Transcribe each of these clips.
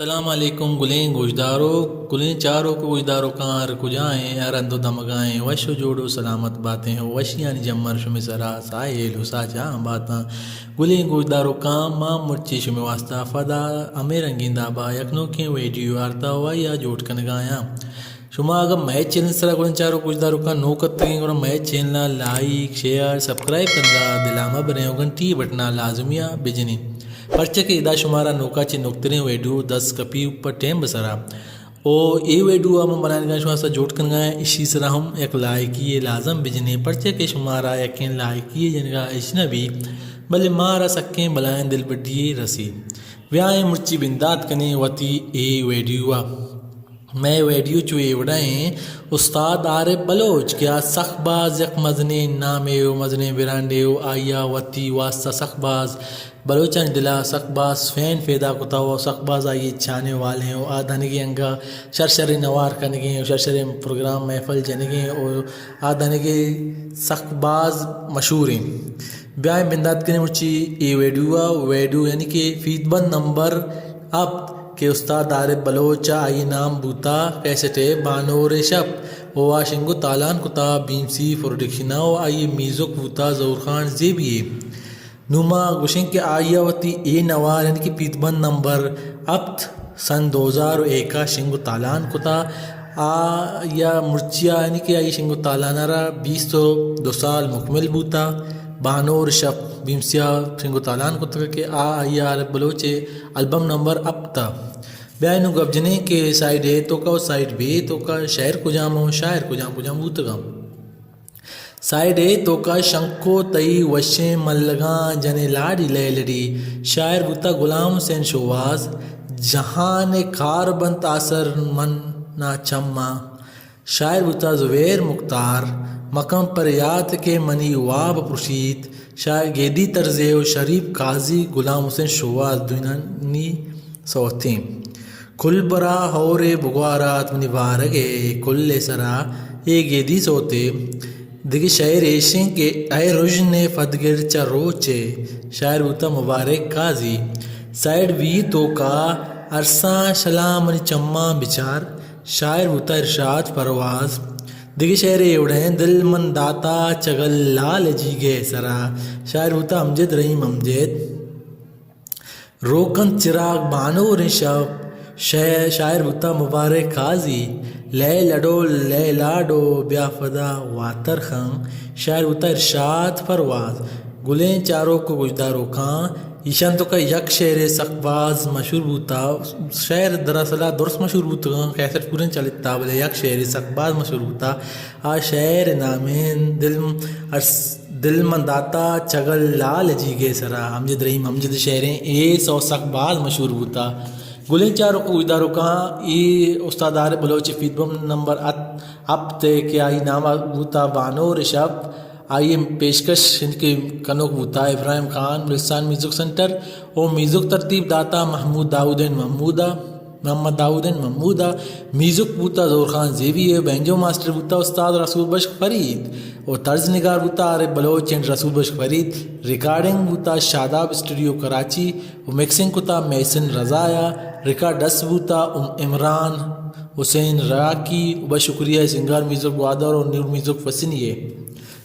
السلام علیکم گلیں گوشداروک، گلیں چاروک و گوشداروکاں، ہر کجا ایں، ہر ہند و دمگا ایں، وش و جوڑ و سلامت باتیں و وشیانی جمر شمے سرا ساہیل و ساچاں باتاں۔ گلیں گوشداروکاں، ما مرچی شمے واسطہ پدا ہمے رنگیں دابا یک نوکیں ویڈیو آرتا و آئیا جوڑ کنگایاں۔ شما اگاں مئے چینل سرا گلیں چاروک گوشداروکاں نوک اتگیں، گڑا مئے چینل ءَ لائک، شیئر، سبسکرائب کنگا دلا مہ بریں و گھنٹی بٹنا لازمی ءَ بجنیں، پرچہ کہ ادا شمارا نوکا چہ نوکتریں ویڈیو دست کپی پہ ٹیم بسرا۔ او اے ویڈیو ءَ من بنائینگا شما سا جوڑ کنگا، اشی سرا ہم یک لائکی یے لازم بجنیں، پرچہ کہ شمارا یکیں لائکی یے جنگا ہچ نہ بی، بلے مارا سکیں بلائیں دلبڈی یے رسی۔ بیائیں مرچی بندات کنیں وتی اے ویڈیو ءَ۔ مئے ویڈیو چو اے وڑا ایں، استاد عارف بلوچ کہ آ سخ باز یک مزنیں نامے و مزنیں برانڈے و آئیا وتی واسطہ سخ باز بلوچانی دلا سخ باز فین پیدا کتا و سخ باز آئی چانے والیں و آ دنگے انگا شر شریں نوار کنگیں و شر شریں پروگرام محفل جنگیں و آ دنگے سخ باز مشہوریں۔ بیائیں بندات کنیں مرچی اے ویڈیو ءَ، ویڈیو یعنی کہ فیت بند نمبر ہپت کہ استاد عارف بلوچ ءَ آئی نام بوتا کیسٹ ءِ بانور شپ و آ شنگ و تالان کتا بی ایم سی پروڈکشن ءَ و آئی میوزک بوتا ظہور خان زیبی ءِ۔ نوں ما گوشیں کہ آئی ءَ وتی اے نوار یعنی کہ فیت بند نمبر ہپت سن دو ہزار و یک ءَ شنگ و تالان کتا۔ آ یا مرچی ءَ یعنی کہ آئی شنگ و تالان ءَ را بیست و دو سال مکمل بوتا۔ بانور شپ بی ایم سی ءَ شنگ و تالان کتگ کہ آ آئی ءَ عارف بلوچ ءِ البم نمبر ہپت ءَ۔ بیائے نوں گپ جنیں کہ سائیڈ اے توکا و سائیڈ بی توکا شاعر کجام و شاعر کجام کجام بوتگاں۔ سائیڈ اے توکا شنکو تئی وشیں ملگاں جنے لاڈی لیلڈی، شاعر بوتا غلام حسین شوہاز۔ جہان کار بنت آسر من نا چماں، شاعر بوتا زبیر مختار۔ مکن پر یات کہ منی واب پرشیت، شاعر گیدی طرزے و شریف قاضی غلام حسین شوہاز دوئینانی سوتیں۔ کل برا ہورے بگوارات منی بارگ ءِ کل ءِ سرا، اے گیدی سوتے۔ دگہ شعر ایشیں کہ اے رژن ءِ پدگر چہ روچ ءِ، شاعر بوتا مبارک قاضی۔ سائیڈ بی توکا ارساں شلاں منی چماں بچار، شاعر بوتا ارشاد پرواز۔ دگہ شعر اے وڑیں، دل من داتا چگل لال جیگ ءِ سرا، شاعر بوتا امجد رحیم امجد۔ روکنت چراگ بانوریں شپ، شے-، شاعر بوتا مبارک قاضی۔ لے لڈو لے لاڈو بیا پدا واتر خان، شاعر بوتا ارشاد پرواز۔ گلیں چاروک و گوشداروکاں، ایشان توکا یک شعرے سک باز مشہور بوتا۔ شعر دراصل ءَ درست مشہور بوتگاں، کیسٹ پوریں چلتا، بلے یک شعرے سک باز مشہور بوتا۔ آ شعر نامیں دل ارس-، دل من داتا چگل لال جیگ ءِ سرا، امجد رحیم امجد شعریں، اے سو سک باز مشہور بوتا۔ گلیں چاروک و گوشداروکاں، اے استاد عارف بلوچ فیت بند نمبر ہپت، ہپت ءِ کہ آئی نام بوتا بانور شپ، آئی پیشکش انت کہ کنوک بوتا ابراہیم خان، بلوچستان میوزک سینٹر، او میوزک ترتیب داتا محمود داؤدین محمود ءَ۔ محمد داؤد اینڈ محمود ءَ، میوزک بوتا ظہور خان زیبی ءِ، بینجو ماسٹر بوتا استاد رسول بخش فرید، و طرز نگار بوتا عارف بلوچ اینڈ رسول بخش فرید، ریکارڈنگ بوتا شاداب اسٹوڈیو کراچی، و مکسنگ کتا محسن رضا ءَ، ریکارڈسٹ بوتا ام-، عمران حسین راکی، و بس شکریہ سنگر میوزک گوادر و نیو میوزک پسنی ءِ۔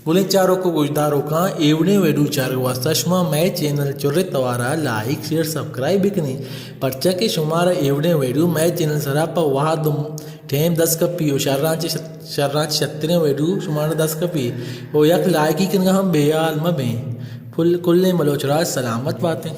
گلیں چاروک و گوشداروکاں، اے وڑیں ویڈیو چارگ واسطہ شما مئے چینل چرے توارا لائک، شیئر، سبسکرائب بکنیں، پرچا کہ شمارا اے وڑیں ویڈیو مئے چینل سرا پہ وہد و ٹیم دست کپی و شراں چہ شت-، شراں چہ شتریں ویڈیو شمارا دست کپی و یک لائکی کنگا ہم بے حال مہ بیں۔ پل-، کلیں بلوچ راج سلامت باتیں۔